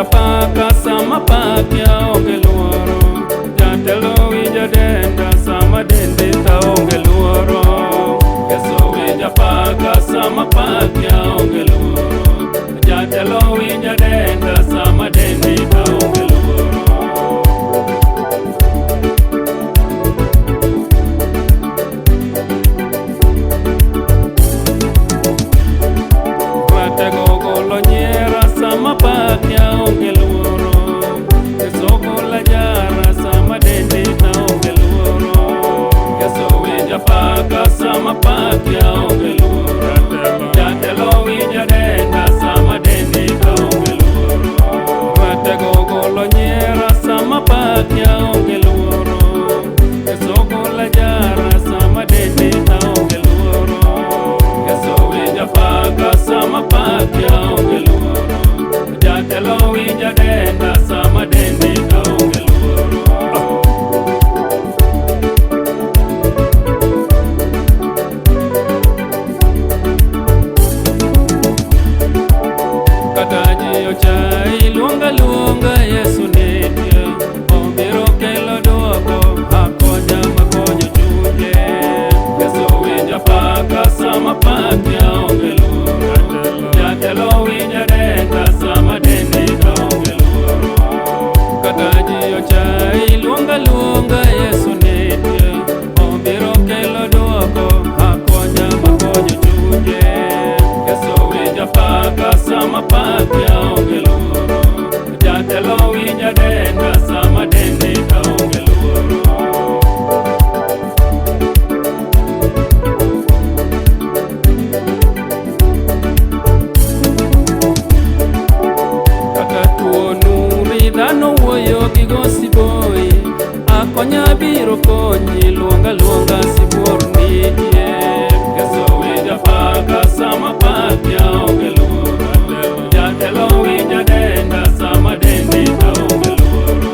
winja paka sama paki aonge luoro. Jatelo winja denda sama dendi taonge luoro. Yesu winja paka sama paki aonge luoro. Jatelo winja denda sama dendi taonge luoro. Ratego golo nyiera sama paki aonge luoro. Yesu gola jara sama dendi taonge luoro. Yesu winja paka sama paki aonge luoro. Jatelo winja denda sama dendi taonge luoro. Ratego golo nyiera sama paki aonge luoro. Yesu gola jara sama dendi taonge luoro. Yesu winja paka sama paki aonge luoro. Jatelo winja denda sama dendi taonge luoro. Kata ji ochai luonga luonga Yesu nitie. Obiro kelo duoko akonya makonyo chunje. Yesu winja paka sama paki aonge luoro. Jatelo winja denda sama dendi taonge luoro. Kata ji ochai luonga luonga Yesu nitie. Obiro kelo duoko akonya makonyo chunje. Yesu winja paka sama paki aonge luoro. Jatelo winja denda sama dendi taonge luoro. Kata tuo nuri dhano wuoyo gi gosiboi. Akonya biro konyi luonga luonga sibuor nitie. Yesu winja paka sama paki aonge luoro. Jatelo winja denda sama dendi taonge luoro.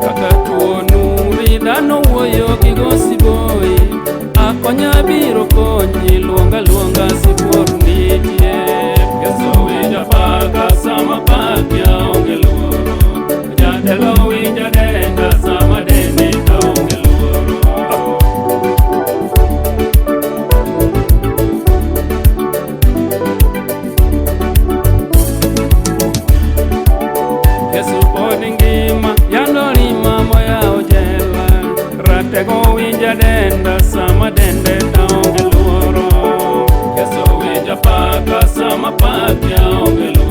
Kata tuo nuri dhano wuoyo gi gosiboi. Akonya biro konyi luonga luonga sibuor nitie. Yesu winja paka sama paki aonge luoro. Jatelo winja denda sama dendi taonge luoro. Yesu pod ngima yando rima moyawo jela. Ratego winja denda sama dende taonge luoro. Yesu winja paka sama paki aonge luoro.